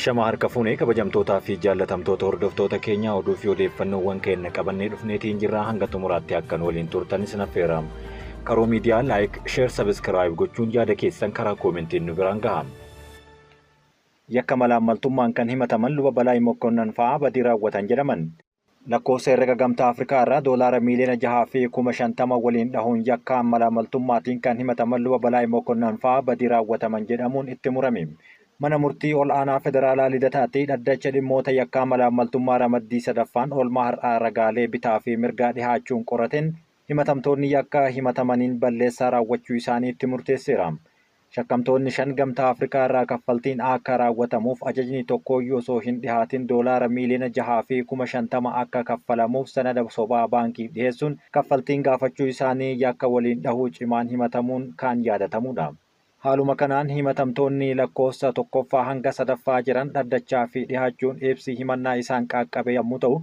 Ashama harka fuunee kabajamtootaa fi jaallatamtoota hordoftoota keenyaa oduu fi odeeffannoowwan keenya qabannee dhufneetiin jirra hanga xumuraatti akka nu waliin turtan isin affeera. Qaroo miidiyaa like, share, subscribe gochuun yaada keessan karaa koomentiin nu biraan gaha. Yakka malaammaltummaan kan himataman luba Balaay Mokkonnan fa'aa badii raawwatan jedhaman. Lakkoofsa herrega gamtaa Afrikaa irraa doolaara miiliyoona 6 fi 50,000 waliin dhahuun yakka malaammaltummaatiin kan himataman luba Balaay Mokkonnan fa'aa badii raawwataman jedhamuun itti murame. Mana murtii ol aanaa federaalaa Lidataatti dhaddacha dhimmoota yakkaa malaammaltummaa ramaddii sadaffaan oolmaa har'aa ragaalee bitaa fi mirgaa dhihaachuun qorateen himatamtoonni yakka himatamaniin balleessaa raawwachuu isaanii itti murteesseera. Shakkamtoonni shan gamtaa Afrikaa irraa kaffaltiin akka raawwatamuuf ajajni tokkoyyuu osoo hin dhihaatin doolaara miiliyoona 6 fi 50,000 akka kaffalamuuf sanada sobaa baankiif dhiheessuun kaffaltiin gaafachuu isaanii yakka waliin dhahuu cimaan himatamuun kan yaadatamudha. Haaluma kanaan himatamtoonni lakkoofsa tokkoffaa hanga sadaffaa jiran dhaddachaa fi dhihaachuun ibsi himannaa isaan qaqqabe yommuu ta'u,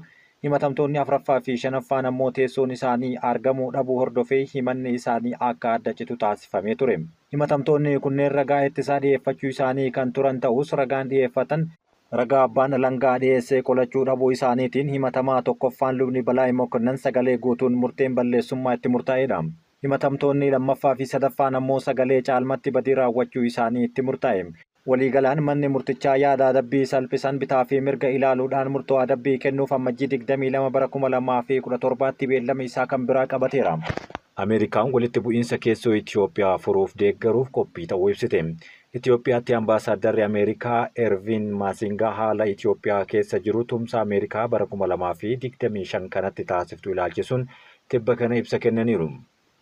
himatamtoonni afuraffaa fi shanaffaan ammoo teessoon isaanii argamuu dhabuu hordofee himanni isaanii akka adda citu taasifamee ture. Himatamtoonni kunneen ragaa ittisaa dhiyeeffachuu isaanii kan turan ta'us, ragaan dhiyeeffatan ragaa abbaan alangaa dhiyeessee qolachuu dhabuu isaaniitiin himatamaa tokkoffaan lubni Balaay Mokonnan sagalee guutuun murteen balleessummaa itti murtaa'edha. Himatamtoonni lammaffaa fi sadaffaan ammoo sagalee caalmatti badii raawwachuu isaanii itti murtaa'e. Waliigalaan manni murtichaa yaada adabbii salphisan bitaa fi mirga ilaaluudhaan murtoo adabbii kennuuf Ammajjii 22 bara 2017tti beellama isaa kan biraa qabateera. Ameerikaan walitti bu'iinsa keessoo Itoophiyaa furuuf deeggaruuf qophii ta'uu ibsite. Itoophiyaatti ambaasaadarri Ameerikaa Ervin Maasingaa haala Itoophiyaa keessa jiru tumsa Ameerikaa bara 2025 kanatti taasiftu ilaalchisuun tibba kana ibsa kennaniiru.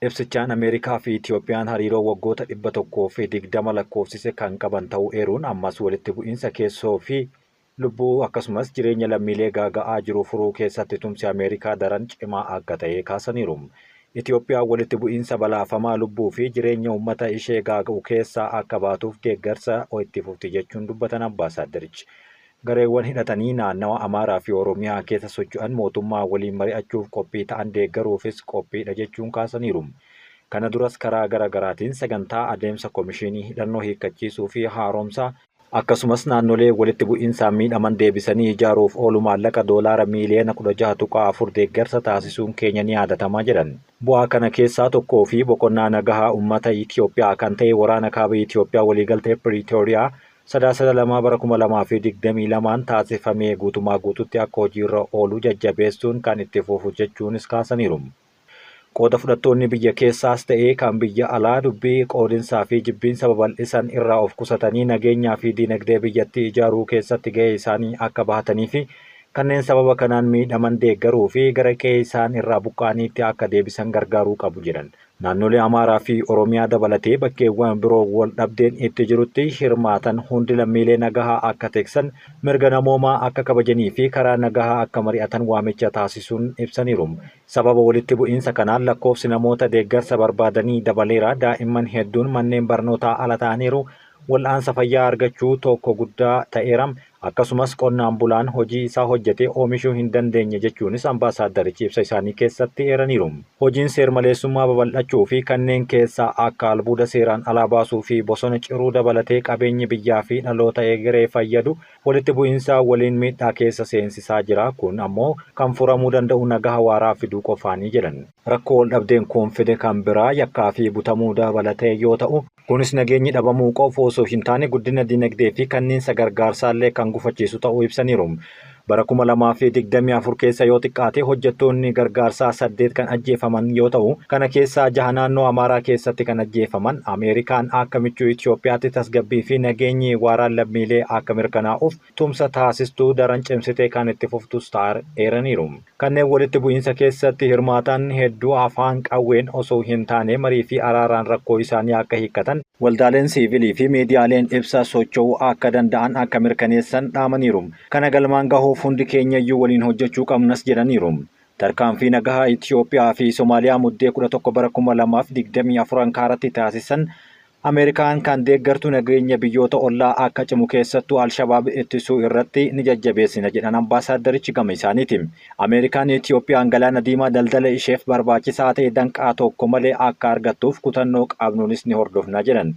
Ibsichaan Ameerikaa fi Itoophiyaan hariiroo waggoota 120 lakkoofsise kan qaban ta'uu eeruun, ammas walitti bu'iinsa keessoo fi lubbuu akkasumas jireenya lammiilee gaaga'aa jiru furuu keessatti tumsi Ameerikaa daran cimaa akka ta'e kaasaniiru. Itoophiyaan walitti bu'iinsa balaafamaa lubbuu fi jireenya uummata ishee gaaga'u keessaa akka baatuuf deeggarsa itti fufti jechuun dubbatan ambaasaaddarichi. Gareewwan hidhatanii naannawa Amaaraa fi Oromiyaa keessa socho'an mootummaa waliin mari'achuuf qophii ta'an deeggaruufis qophiidha jechuun kaasaniiru. Kana duras karaa gara garaatiin sagantaa adeemsa komishinii hidhannoo hiikkachiisuu fi haaromsaa akkasumas naannolee walitti bu'iinsaan miidhaman deebisanii ijaaruuf oolu maallaqa doolaara miiliyoona 16.4 deeggarsa taasisuun keenya ni yaadatamaa jedhan. Bu'aa kana keessaa tokkoo fi boqonnaa nagahaa uummata Itoophiyaa kan ta'e waraana kaaba Itoophiyaa waliigaltee Piriitooriyaa Sadaasa 2 bara 2022n taasifamee guutumaa guututti akka hojiirra oolu jajjabeessuun kan itti fufu jechuunis kaasaniiru. Qooda fudhattoonni biyya keessaas ta'ee kan biyya alaa dubbii qoodinsaa fi jibbiinsa babal'isan irraa of qusatanii nageenyaa fi diinagdee biyyattii ijaaruu keessatti gahee isaanii akka bahatanii fi kanneen sababa kanaan miidhaman deeggaruu fi gara qe'ee isaan irraa buqqa'aniitti akka deebisan gargaaruu qabu jedhan. Naannolee Amaaraa fi Oromiyaa dabalatee bakkeewwan biroo wal dhabdeen itti jirutti hirmaatan hundi lammiilee nagahaa akka tiksan, mirga namoomaa akka kabajanii fi karaa nagahaa akka mari'atan waamicha taasisuun ibsaniiru. Sababa walitti bu'iinsa kanaan lakkoofsi namoota deeggarsa barbaadanii dabaleera. Daa'imman hedduun manneen barnootaa ala ta'aniiru. Wal'aansa fayyaa argachuu tokko guddaa ta'eera. Akkasumas qonnaan bulaan hojii isaa hojjetee oomishuu hin dandeenye jechuunis ambaasaaddarichi ibsa isaanii keessatti eeraniiru. Hojiin seermaleessummaa babal'achuu fi kanneen keessaa akka albuuda seeraan alaa baasuu fi bosona ciruu dabalatee qabeenyi biyyaa fi dhaloota egeree fayyadu walitti bu'iinsa waliin miidhaa keessa seensisaa jira. Kun ammoo kan furamuu danda'u nagaha waaraa fiduu qofaanii jedhan. Rakkoo wal dhabdeen kun fide kan biraa yakkaa fi butamuu dabalatee yoo ta'u, kunis nageenyi dhabamuu qofa osoo hin taane guddina dinagdee fi kanniinsa gargaarsaallee kan gufachiisu ta'uu ibsaniiru. Bara 2024 keessa yoo xiqqaate hojjettoonni gargaarsaa saddeet kan ajjeefaman yoo ta'u, kana keessaa jaha naannoo Amaaraa keessatti kan ajjeefaman. Ameerikaan akka michuu Itoophiyaatti tasgabbii fi nageenyi waaraan lammiilee akka mirkanaa'uuf tumsa taasistuu daran cimsitee kan itti fuftus ta'aa eeraniiru. Kanneen walitti bu'iinsa keessatti hirmaatan hedduu afaan qawween osoo hin taane marii fi araaraan rakkoo isaanii akka hiikkatan, waldaaleen siivilii fi miidiyaaleen ibsa socho'uu akka danda'an akka mirkaneessan dhaamaniiru. Kana galmaan gahuuf hundi keenyayyuu waliin hojjechuu qabnas jedhaniiru. Tarkaanfii nagahaa Itoophiyaa fi Somaaliyaa Muddee 11 bara 2024 Ankaaratti taasisan Ameerikaan kan deeggartu nageenya biyyoota ollaa akka cimu, keessattuu Alshabaab ittisuu irratti ni jajjabeessina jedhan ambaasaaddarichi gama isaaniiti. Ameerikaan Itoophiyaan galaana diimaa daldala isheef barbaachisaa ta'e danqaa tokko malee akka argattuuf kutannoo qabnuunis ni hordofna jedhan.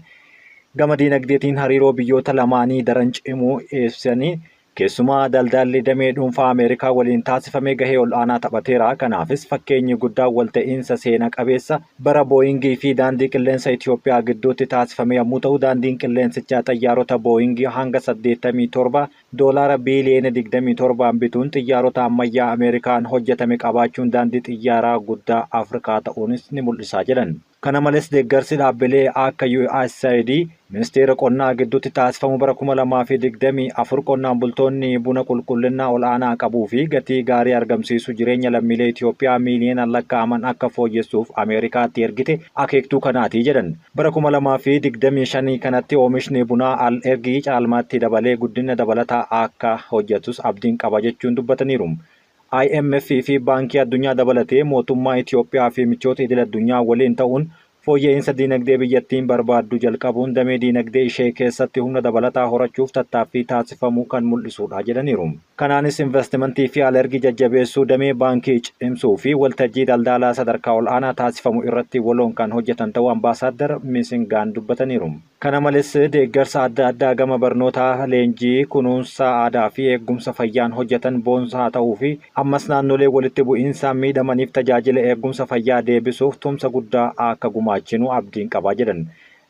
Gama diinagdeetiin hariiroo biyyoota lamaanii daran cimuu ibsanii, keessumaa daldalli damee dhuunfaa Ameerikaa waliin taasifame gahee ol'aanaa taphateera. Kanaafis fakkeenyi guddaa walta'iinsa seena qabeessa bara Booyingii fi daandii qilleensa Itoophiyaa gidduutti taasifame yommuu ta'u, daandiin qilleensichaa xayyaarota Booyingii hanga 87 doolaara biiliyoona 27 bituun xiyyaarota ammayyaa Ameerikaan hojjetame qabaachuun daandii xiyyaaraa guddaa Afrikaa ta'uunis ni mul'isa jedhan. Kana malees deeggarsi dhaabbilee akka USAID ministeera qonnaa gidduutti taasifamu bara 2024 qonnaan bultoonni buna qulqullina ol'aanaa qabuu fi gatii gaarii argamsiisu jireenya lammiilee Itoophiyaa miiliyoonaan lakkaa'aman akka fooyyessuuf Ameerikaatti ergite akeektuu kanaati jedhan. Bara 2025 kanatti oomishni bunaa al ergii caalmaatti dabalee guddina dabalataa akka hojjetus abdiin qaba jechuun dubbataniiru. IMF fi Baankii Addunyaa dabalatee mootummaa Itoophiyaa fi michoota idil addunyaa waliin ta'uun fooyya'insa diinagdee biyyattiin barbaaddu jalqabuun damee diinagdee ishee keessatti humna dabalataa horachuuf tattaaffii taasifamuu kan mul'isudha jedhaniiru. Kanaanis investimentii fi alergii jajjabeessuu, damee baankii cimsuu fi waltajjii daldalaa sadarkaa ol'aanaa taasifamu irratti waloon kan hojjetan ta'uu Ambaasaadar Misingaan dubbataniiru. Kana malees deeggarsa adda addaa gama barnootaa, leenjii, kunuunsa aadaa fi eegumsa fayyaan hojjetan boonsaa ta'uu fi ammas naannolee walitti bu'iinsaan miidhamaniif tajaajila eegumsa fayyaa deebisuuf tumsa guddaa akka gumaachinu abdiin qaba jedhan.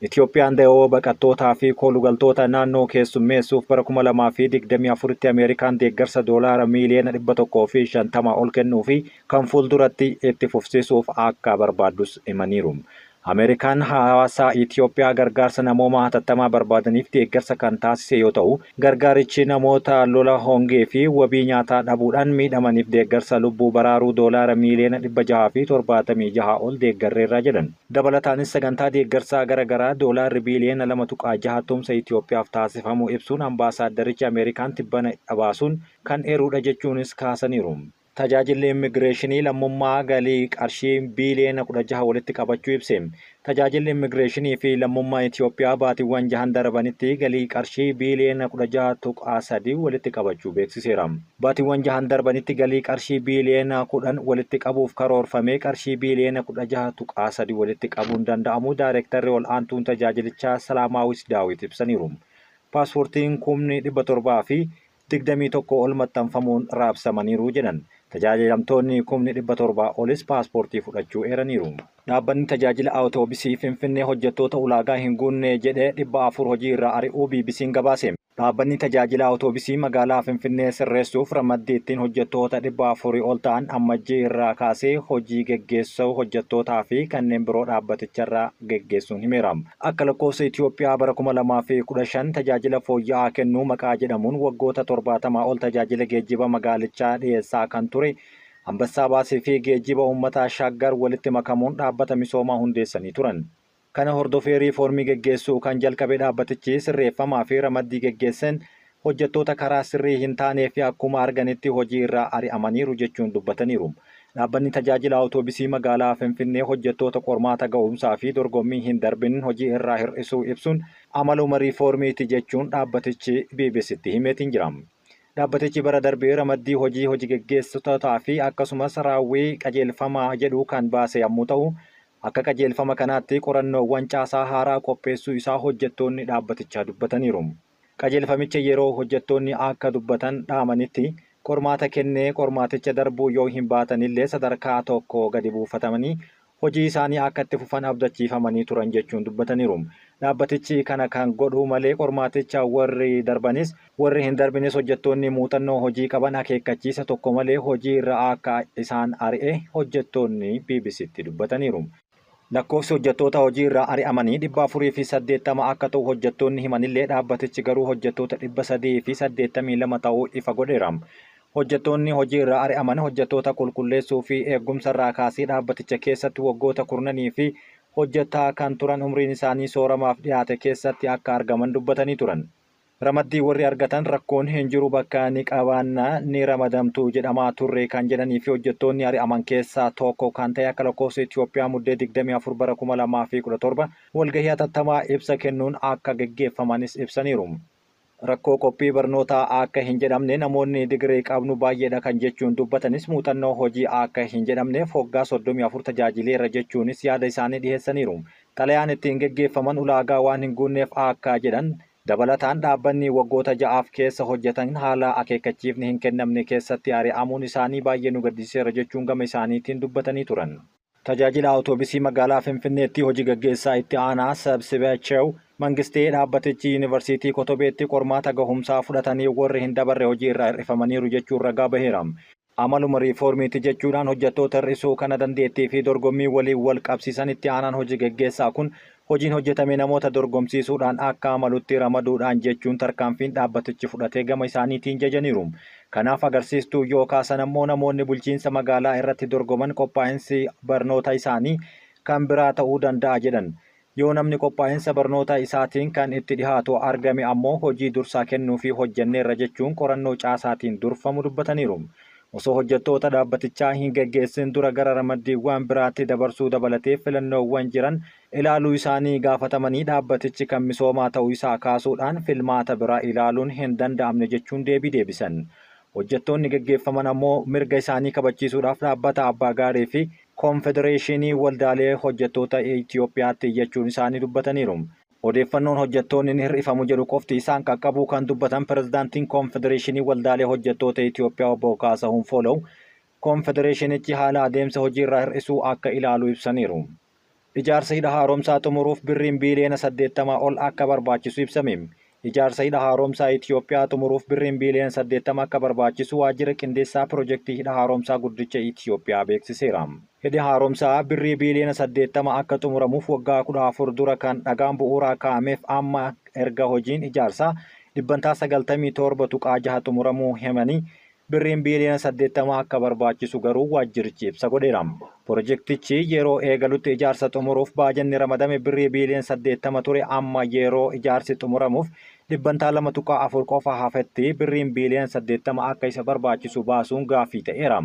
Itoophiyaan da'oo baqattootaa fi koolugaltoota naannoo keessummeessuuf bara 2024tti Ameerikaan deeggarsa doolaara miiliyoona 150 ol kennuu fi kan fuulduratti itti fufsiisuuf akka barbaaddus himaniiru. Ameerikaan hawaasa Itoophiyaa gargaarsa namoomaa hatattamaa barbaadaniif deeggarsa kan taasise yoo ta'u, gargaarichi namoota lola hongee fi wabii nyaataa dhabuudhaan miidhamaniif deeggarsa lubbuu baraaruu doolaara miiliyoona 676 ol deeggarreerra jedhan. Dabalataanis sagantaa deeggarsaa garaagaraa doolaarri biiliyoona 2.6 tumsa Itoophiyaaf taasifamuu ibsuun ambaasaaddarichi Ameerikaan tibbana baasuun kan eeruudha jechuunis kaasaniiru. Tajaajilli immigireeshinii lammummaa galii qarshii biiliyoona 16 walitti qabachuu ibse. Tajaajilli immigireeshinii fi lammummaa Itoophiyaa baatiiwwan jahan darbanitti galii qarshii biiliyoona 16.3 walitti qabachuu beeksiseera. Baatiiwwan jahan darbanitti galii qarshii biiliyoona 10 walitti qabuuf karoorfamee qarshii biiliyoona 16.3 walitti qabuun danda'amu daayirektarri ol aantuun tajaajilichaa Salaamaawis Daawit ibsaniiru. Paaspoortiin kumni 721 ol maxxanfamuun raabsamaniiru jedhan. Tajaajilamtoonni kumni 700 olis paaspoortii fudhachuu eeraniiru. Dhaabbanni tajaajila awutoobisii Finfinnee hojjettoota ulaagaa hin guunne jedhee 400 hojii irraa ari'uu BBC'n gabaase. Dhaabbanni tajaajila awutoobisii magaalaa Finfinnee sirreessuuf ramaddii ittiin hojjettoota 400 ol ta'an ammajjii irraa kaasee hojii geggeessuu hojjettootaa fi kanneen biroo dhaabbaticharraa geggeessuun himeera. Akka lakkoofsa Itoophiyaa bara 2015 tajaajila fooyya'aa kennuu maqaa jedhamuun waggoota 70 ol tajaajila geejjiba magaalichaa dhiyeessaa kan ture Ambassaa Baasii fi geejjiba uummataa Shaggar walitti makamuun dhaabbata misoomaa hundeessanii turan. Kana hordofee riifoormii geggeessuu kan jalqabe dhaabbatichi sirreeffamaa fi ramaddii geggeessan hojjettoota karaa sirrii hin taanee fi akkuma arganitti hojii irraa ari'amaniiru jechuun dubbataniiru. Dhaabbanni tajaajila awutoobisii magaalaa Finfinnee hojjettoota qormaata ga'umsaa fi dorgommii hin darbin hojii irraa hir'isuu ibsuun amaluma riifoormiiti jechuun dhaabbatichi BBCtti himeetiin jira. Dhaabbatichi bara darbee ramaddii hojii hojii geggeessitootaa fi akkasumas raawwii qajeelfamaa jedhu kan baase yommuu ta'u, akka qajeelfama kanaatti qorannoowwan caasaa haaraa qopheessuu isaa hojjettoonni dhaabbatichaa dubbataniiru. Qajeelfamicha yeroo hojjettoonni akka dubbatan dhaamanitti qormaata kennee qormaaticha darbuu yoo hin baatanillee sadarkaa tokko gadi buufatamanii hojii isaanii akka itti fufan abdachiifamanii turan jechuun dubbataniiru. Dhaabbatichi kana kan godhu malee qormaaticha warri darbanis warri hin darbinis hojjettoonni muuxannoo hojii qaban akeekkachiisa tokko malee hojii irra akka isaan ari'e hojjettoonni BBCtti dubbataniiru. Lakkoofsi hojjettoota hojii irraa ari'amanii 480 akka ta'u hojjettoonni himanillee dhaabbatichi garuu hojjettoota 382 ta'uu ifa godheera. Hojjettoonni hojii irraa ari'aman hojjettoota qulqulleessuu fi eegumsa irraa kaasee dhaabbaticha keessatti waggoota kurnanii fi hojjetaa kan turan umriin isaanii sooramaaf dhiyaate keessatti akka argaman dubbatanii turan. Ramaddii warri argatan rakkoon hin jiru bakka ni qabaanna ni ramadamtu jedhamaa turre kan jedhanii fi hojjettoonni ari'aman keessaa tokko kan ta'e akka lakkoofsa Itoophiyaa muddee 24 bara 2017 walgahii hatattamaa ibsa kennuun akka geggeeffamanis ibsaniiru. Rakkoo qophii barnootaa akka hin jedhamne namoonni digirii qabnu baay'eedha kan jechuun dubbatanis muuxannoo hojii akka hin jedhamneef waggaa 34 tajaajileera jechuunis yaada isaanii dhiyeessaniiru. Xalayaan ittiin geggeeffaman ulaagaa waan hin guunneef akka jedhan dabalataan dhaabbanni waggoota 6f keessa hojjetan haala akeekkachiifni hin kennamne keessatti ari'amuun isaanii baay'ee nu gaddisiiseera jechuun gama isaaniitiin dubbatanii turan. Tajaajila awutoobisii magaalaa Finfinneetti hojii gaggeessaa itti aanaa Sabsibechew Mangistee dhaabbatichi yuunivarsiitii Kotobeetti qormaata gahumsaa fudhatanii warri hin dabarre hojii irraa hir'ifamaniiru jechuun ragaa baheera. Amaluma riiformiiti jechuudhaan hojjettoota hir'isuu kana dandeettii fi dorgommii waliin wal qabsiisan itti aanaan hojii gaggeessaa kun hojiin hojjetame namoota dorgomsiisuudhaan akka amalutti ramaduudhaan jechuun tarkaanfiin dhaabbatichi fudhatee gama isaaniitiin jajaniiru. Kanaaf agarsiistuu yoo kaasan ammoo namoonni bulchiinsa magaalaa irratti dorgoman qophaa'insi barnoota isaanii kan biraa ta'uu danda'a jedhan. Yoo namni qophaa'insa barnoota isaatiin kan itti dhihaatu argame ammoo hojii dursaa kennuu fi hojjenneerra jechuun qorannoo caasaatiin durfamu dubbataniiru. Osoo hojjettoota dhaabbatichaa hin geggeessin dura gara ramaddiiwwan biraatti dabarsuu dabalatee filannoowwan jiran ilaaluu isaanii gaafatamanii dhaabbatichi kan misoomaa ta'uu isaa kaasuudhaan filmaata biraa ilaaluun hin danda'amne jechuun deebii deebisan. Hojjettoonni geggeeffaman ammoo mirga isaanii kabachiisuudhaaf dhaabbata abbaa gaarii fi koonfedereeshinii waldaalee hojjettoota Itoophiyaatti iyyachuun isaanii dubbataniiru. Odeeffannoon hojjettoonni ni hir'ifamu jedhu qofti isaan qaqqabuu kan dubbatan pirezidaantiin koonfedereeshinii waldaalee hojjettoota Itoophiyaa obbo Kaasahuun Foolow koonfedereeshinichi haala adeemsa hojii irraa hir'isuu akka ilaalu ibsaniiru. Ijaarsa hidha haaromsaa xumuruuf birriin biiliyoona 80 ol akka barbaachisu ibsame. Ijaarsa hidha haaromsaa Itoophiyaa xumuruuf birriin biiliyoona 80 akka barbaachisu waajjira qindeessaa pirojektii hidha haaromsaa guddicha Itoophiyaa beeksiseera. Hidhi haaromsaa birrii biiliyoona 80 akka xumuramuuf waggaa 14 dura kan dhagaan bu'uuraa kaa'ameef amma erga hojiin ijaarsaa dhibbantaa 97.6 xumuramuu himanii birriin biiliyoona 80 akka barbaachisu garuu waajjirichi ibsa godheera. Pirojektichi yeroo eegalutti ijaarsa xumuruuf baajanni ramadame birrii biiliyoona 80 ture amma yeroo ijaarsi xumuramuuf dhibbantaa 2.4 qofa hafetti birriin biiliyoona 80 akka isa barbaachisu baasuun gaaffii ta'eera.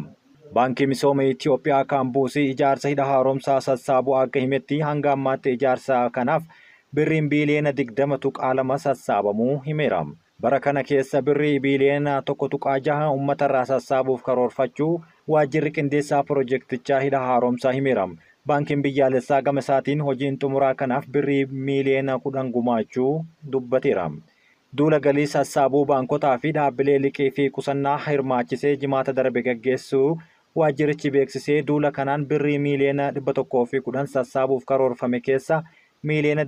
Baankii Misooma Itoophiyaa kan buusii ijaarsa hidha haaromsaa sassaabuu akka himetti hanga ammaatti ijaarsa kanaaf birriin biiliyoona 20.2 sassaabamuu himeera. Bara kana keessa birrii biiliyoona 1.6 uummatarraa sassaabuuf karoorfachuu waajjirri qindeessaa pirojektichaa hidha haaromsaa himeera. Baankiin biyyaalessaa gama isaatiin hojiin xumuraa kanaaf birrii miiliyoona 10 gumaachuu dubbateera. Duula galii sassaabuu baankotaa fi dhaabbilee liqii fi qusannaa hirmaachisee jimaata darbe gaggeessuu waajjirichi beeksisee duula kanaan birrii miiliyoona 110 sassaabuuf karoorfame keessa miiliyoona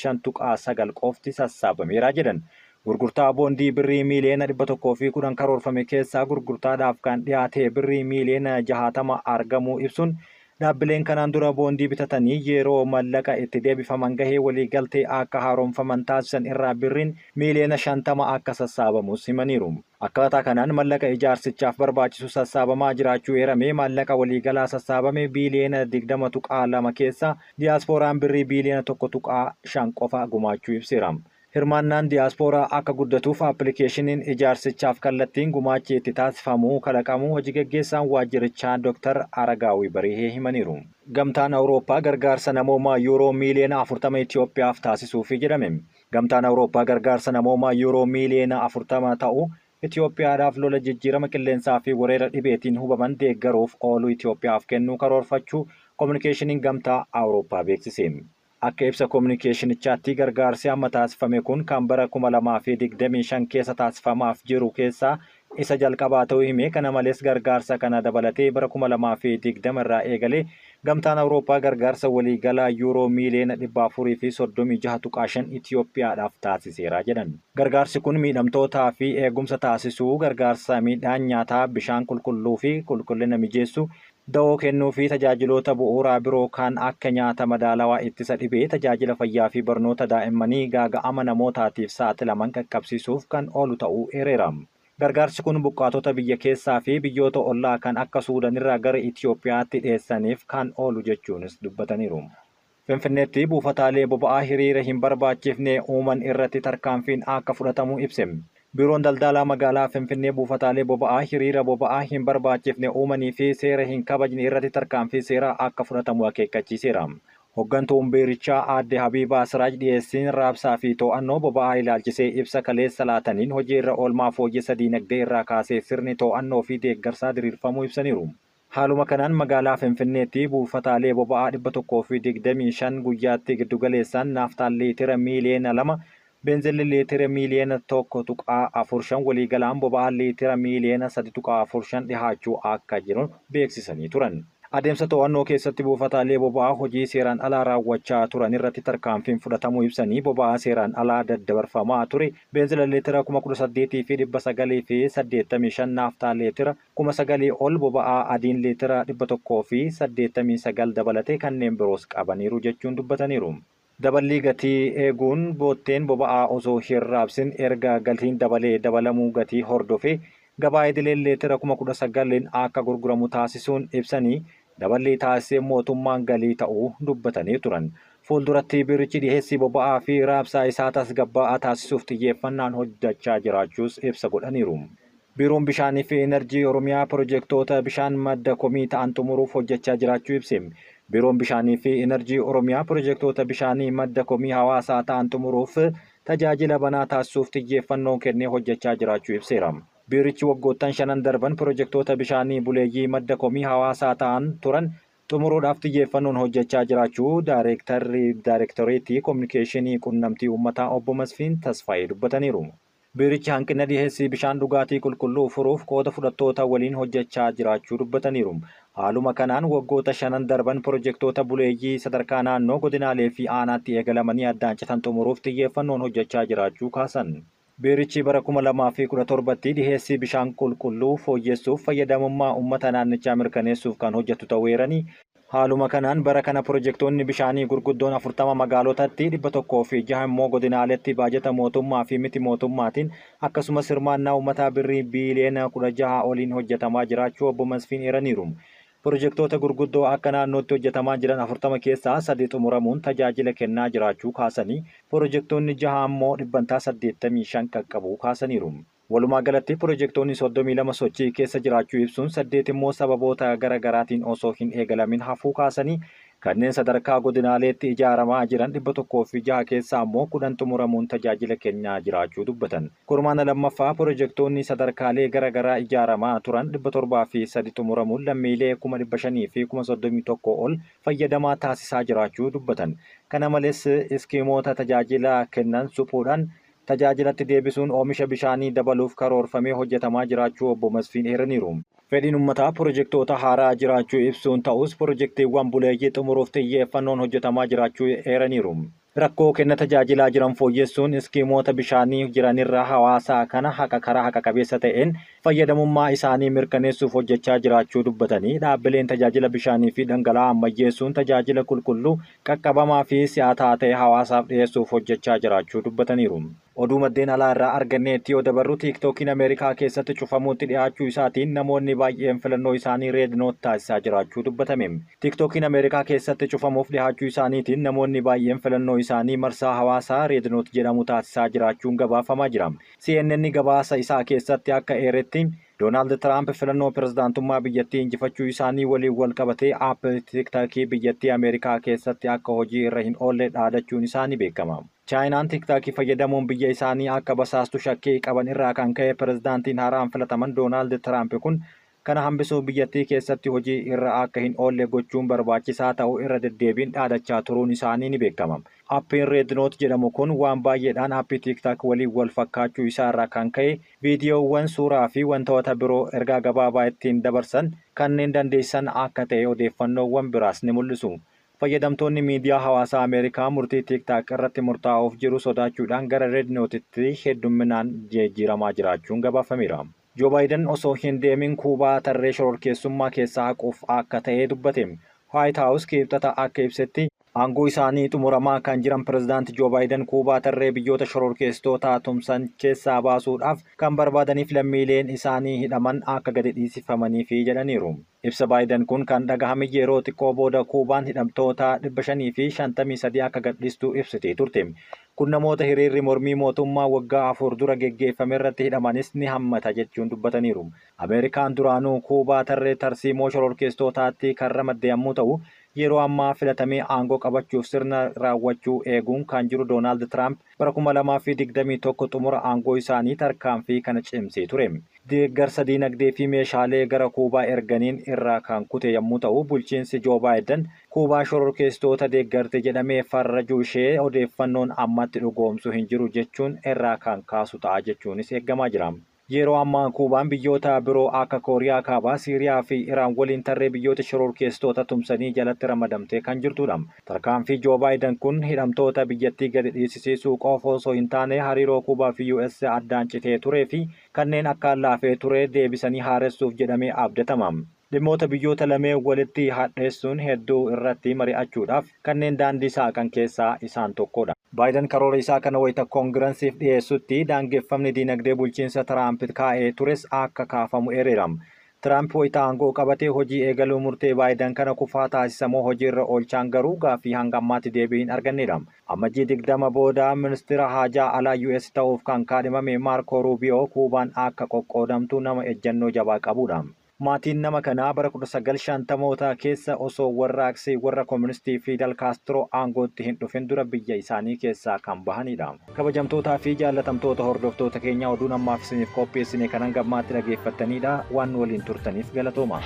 25.9 qofti sassaabameera jedhan. Gurgurtaa boondii birrii miiliyoona 110 karoorfame keessaa gurgurtaadhaaf kan dhiyaate birrii miiliyoona 60 argamuu ibsuun dhaabbileen kanaan dura boondii bitatanii yeroo mallaqa itti deebifaman gahee waliigaltee akka haaromfaman taasisan irraa birriin miiliyoona 50 akka sassaabamus himaniiru. Akkaataa kanaan mallaqa ijaarsichaaf barbaachisu sassaabamaa jiraachuu eeramee maallaqa waliigalaa sassaabame biiliyoona 20.2 keessa diyaaspooraan birrii biiliyoona 1.5 qofa gumaachuu ibseera. Hirmaannaan diyaaspooraa akka guddatuuf appilikeeshiniin ijaarsichaaf kallattiin gumaachi itti taasifamuu kalaqamuu hojii gaggeessaan waajjirichaa Dr. Aragaawii Barihee himaniiru. Gamtaan Awurooppaa gargaarsa namoomaa yuuroo miiliyoona 40 Itoophiyaaf taasisuufi jedhame. Gamtaan Awurooppaa gargaarsa namoomaa yuuroo miiliyoona 40 ta'u Itoophiyaadhaaf lola jijjiirama qilleensaa fi weerara dhibeetiin hubaman deeggaruuf oolu Itoophiyaaf kennuu karoorfachuu kominikeeshiniin Gamtaa Awurooppaa beeksise. Akka ibsa kominikeeshinichaatti gargaarsi amma taasifame kun kan bara 2025 keessa taasifamaaf jiru keessaa isa jalqabaa ta'uu hime. Kana malees gargaarsa kana dabalatee bara 2020 irraa eegalee Gamtaan Awurooppaa gargaarsa waliigalaa yuuroo miiliyoona 436.5 Itoophiyaadhaaf taasiseera jedhan. Gargaarsi kun miidhamtootaa fi eegumsa taasisuu, gargaarsa midhaan nyaataa, bishaan qulqulluu fi qulqullina mijeessuu, da'oo kennuu fi tajaajiloota bu'uuraa biroo kan akka nyaata madaalawaa ittisa dhibee, tajaajila fayyaa fi barnoota daa'immanii gaaga'ama namootaatiif saaxilaman qaqqabsiisuuf kan oolu ta'uu eereera. Gargaarsi kun buqqaatota biyya keessaa fi biyyoota ollaa kan akka Suudanirraa gara Itoophiyaatti dhiyeessaniif kan oolu jechuunis dubbataniiru. Finfinneetti buufataalee boba'aa hiriira hin barbaachifne uuman irratti tarkaanfiin akka fudhatamu ibse. Biiroon daldalaa magaalaa Finfinnee buufataalee boba'aa hiriira boba'aa hin barbaachifne uumanii fi seera hin kabajne irratti tarkaanfii seeraa akka fudhatamu akeekkachiiseera. Hoggantuun biirichaa aadde Habiibaa Siraaj dhiyeessiin raabsaa fi to'annoo boba'aa ilaalchisee ibsa kaleessa laataniin hojii irra oolmaa fooyyessa diinagdee irraa kaasee sirni to'annoo fi deeggarsaa diriirfamuu ibsaniiru. Haaluma kanaan magaalaa Finfinneetti buufataalee boba'aa 125 guyyaatti giddugaleessaan naaftaan liitira miiliyoona 2, beenzilli liitira miiliyoona 1.45, waliigalaan boba'aan liitira miiliyoona 3.45 dhihaachuu akka jiru beeksisanii turan. Adeemsa to'annoo keessatti buufataalee boba'aa hojii seeraan alaa raawwachaa turan irratti tarkaanfiin fudhatamuu ibsanii, boba'aa seeraan alaa daddabarfamaa ture beenzila liitira 18,985, naaftaa liitira 9,000 ol, boba'aa adiin liitira 189 dabalatee kanneen biroos qabaniiru jechuun dubbataniiru. Daballii gatii eeguun bootteen boba'aa osoo hin raabsin erga gatiin dabalee dabalamuu gatii hordofee gabaa idileen liitira 19,000 akka gurguramu taasisuun ibsanii, daballii taasisee mootummaan galii ta'uu dubbatanii turan. Fuulduratti biirichi dhiheessii boba'aa fi raabsaa isaa tasgabbaa'aa taasisuuf xiyyeeffannaan hojjechaa jiraachuus ibsa godhaniiru. Biiroon Bishaanii fi Enerjii Oromiyaa pirojektoota bishaan madda komii ta'an xumuruuf hojjechaa jiraachuu ibse. Biiroon Bishaanii fi Enerjii Oromiyaa pirojektoota bishaanii madda komii hawaasaa ta'an xumuruuf tajaajila banaa taasisuuf xiyyeeffannoo kennee hojjechaa jiraachuu ibseera. Biirichi waggoottan shanan darban pirojektoota bishaanii buleeyyii madda komii hawaasaa ta'an turan xumuruudhaaf xiyyeeffannoon hojjechaa jiraachuu Daayireektarri Daayireektoreetii Kominikeeshinii Quunnamtii Uummataa Obbo Masfiin Tasfaayee dubbataniiru. Biirichi hanqina dhiheessii bishaan dhugaatii qulqulluu furuuf qooda fudhattoota waliin hojjechaa jiraachuu dubbataniiru. Haaluma kanaan waggoota shanan darban pirojektoota buleeyyii sadarkaa naannoo, godinaalee fi aanaatti eegalamanii addaan citan xumuruuf xiyyeeffannoon hojjechaa jiraachuu kaasan. Biirichi bara 2017tti dhiheessii bishaan qulqulluu fooyyessuuf fayyadamummaa uummata naannichaa mirkaneessuuf kan hojjetu ta'uu eeranii, haaluma kanaan bara kana pirojektoonni bishaanii gurguddoon 40 magaalotatti, 106 immoo godinaaleetti baajata mootummaa fi miti mootummaatiin akkasumas hirmaannaa uummataa birrii biiliyoona 16 oliin hojjetamaa jiraachuu Obbo Masfiin eeraniiru. Pirojektoota gurguddoo akka naannootti hojjetamaa jiran 40 keessaa 3 xumuramuun tajaajila kennaa jiraachuu kaasanii, pirojektoonni jaha immoo dhibbantaa 85 qaqqabuu kaasaniiru. Walumaa galatti pirojektoonni 32 sochii keessa jiraachuu ibsuun, 8 immoo sababoota gara garaatiin osoo hin eegalamin hafuu kaasanii, kanneen sadarkaa godinaaleetti ijaaramaa jiran 106 keessaa immoo 10 xumuramuun tajaajila kennaa jiraachuu dubbatan. Kurmaana lammaffaa pirojektoonni sadarkaalee gara garaa ijaaramaa turan 703 xumuramuun lammiilee 531,000 ol fayyadamaa taasisaa jiraachuu dubbatan. Kana malees iskiimoota tajaajila kennan suphuudhaan tajaajilatti deebisuun oomisha bishaanii dabaluuf karoorfamee hojjetamaa jiraachuu Obbo Masfiin eeraniiru. Fedhiin uummataa pirojektoota haaraa jiraachuu ibsuun, ta'us pirojektiiwwan buleeyyii xumuruuf xiyyeeffannoon hojjetamaa jiraachuu eeraniiru. Rakkoo kenna tajaajilaa jiran fooyyessuun iskiimoota bishaanii jiranirra hawaasaa kana haqa karaa haqa qabeessa ta'een fayyadamummaa isaanii mirkaneessuuf hojjechaa jiraachuu dubbatanii, dhaabbileen tajaajila bishaanii fi dhangala'aa ammayyeessuun tajaajila qulqulluu, qaqqabamaa fi si'ataa ta'e hawaasaaf dhiyeessuuf hojjechaa jiraachuu dubbataniiru. Oduu maddeen alaa irraa arganneetti yoo dabarru, Tiiktookiin Ameerikaa keessatti cufamuutti dhiyaachuu isaatiin namoonni baay'een filannoo isaanii RedNote taasisaa jiraachuu dubbatame. Tiiktookiin Ameerikaa keessatti cufamuuf dhiyaachuu isaaniitiin namoonni baay'een filannoo isaanii marsaa hawaasaa RedNote jedhamu taasisaa jiraachuun gabaafamaa jira. CNN gabaasa isaa keessatti akka eeretti, Doonaald Tiraamp filannoo pirezidaantummaa biyyattii injifachuu isaanii waliin wal qabatee app Tiiktookii biyyattii Ameerikaa keessatti akka hojii irra hin oolle dhaadachuun isaanii beekama. Chaayinaan Tiiktookii fayyadamuun biyya isaanii akka basaastu shakkii qaban irraa kan ka'e, pirezidaantiin haaraan filataman Doonaald Tiraamp kun kana hambisuuf biyyattii keessatti hojii irra akka hin oolle gochuun barbaachisaa ta'uu irra deddeebiin dhaadachaa turuun isaanii ni beekama. Appiin RedNote jedhamu kun waan baay'eedhaan aappii TikTok waliin wal fakkaachuu isaa irraa kan ka'e, viidiyoowwan, suuraa fi wantoota biroo ergaa gabaabaa ittiin dabarsan kanneen dandeessisan akka ta'e odeeffannoowwan biraas ni mul'isu. Fayyadamtoonni miidiyaa hawaasaa Ameerikaa murtii TikTok irratti murtaa'uuf jiru sodaachuudhaan gara RedNotetti heddumminaan jijjiiramaa jiraachuun gabaafameera. Joo Baayiden osoo hin deemin Kuubaa tarree shororkeessummaa keessaa haquuf akka ta'e dubbate. White House Kibxata akka ibsetti, aangoo isaanii xumuramaa kan jiran pirezidaanti Joo Baayiden Kuubaa tarree biyyoota shororkeessitoota tumsan keessaa baasuudhaaf kan barbaadaniif lammiileen isaanii hidhaman akka gadi dhiisifamaniifi jedhaniiru. Ibsa Baayiden kun kan dhagahame yeroo xiqqoo booda Kuubaan hidhamtoota 553 akka gadhiistu ibsitee turte. Kun namoota hiriirri mormii mootummaa waggaa 4 dura geggeeffame irratti hidhamanis ni hammata jechuun dubbataniiru. Ameerikaan duraanuu Kuubaa tarree tarsiimoo shororkeessitootaatti kan ramadde yommuu ta'u, Yeroo ammaa filatamee aangoo qabachuuf sirna raawwachuu eeguun kan jiru Doonaald Tiraamp bara 2021 xumura aangoo isaanii tarkaanfii kana cimsee ture. Deeggarsa diinagdee fi meeshaalee gara Kuubaa erganiin irraa kan kute yommuu ta'u, bulchiinsi Joo Baayiden Kuubaa shororkeessitoota deeggarte jedhamee farrajuu ishee odeeffannoon ammatti dhugoomsu hin jiru jechuun irraa kan kaasu ta'a jechuunis eeggamaa jira. Yeroo ammaa Kuubaan biyyoota biroo akka Kooriyaa Kaabaa, Siiriyaa fi Iraan waliin tarree biyyoota shororkeessitoota tumsanii jalatti ramadamtee kan jirtudha. Tarkaanfii Joo Baayiden kun hidhamtoota biyyattii gadi dhiisisiisuu qofa osoo hin taane hariiroo Kuubaa fi US addaan citee turee fi kanneen akka laafee ture deebisanii haaressuuf jedhamee abdatama. Dhimmoota biyyoota lameen walitti hadheessuun hedduu irratti mari'achuudhaaf kanneen daandii saaqan keessaa isaan tokkodha. Baayiden karoora isaa kana wayita koongiransiif dhiyeessutti daangeffamni diinagdee bulchiinsa Tiraamp kaa'ee tures akka kaafamu eereera. Tiraamp wayita aangoo qabatee hojii eegaluu murtee Baayiden kana kufaa taasisamoo hojiirra oolchaan garuu gaaffii hanga ammaatti deebii hin argannedha. Amajjii 20 booda ministeera haajaa alaa US ta'uuf kan kaadhimame Maarko Ruubiyoo Kuubaan akka qoqqoodamtu nama ejjennoo jabaa qabudha. Maatiin nama kanaa bara 1950moota keessa osoo warraaqsi warra kooministii Fidel Kaastro aangootti hin dhufin dura biyya isaanii keessaa kan bahanidha. Kabajamtootaa fi jaallatamtoota hordoftoota keenya, oduun ammaaf isiniif qopheessine kan hanga ammaatti dhageeffattanidha. Waan waliin turtaniif galatooma.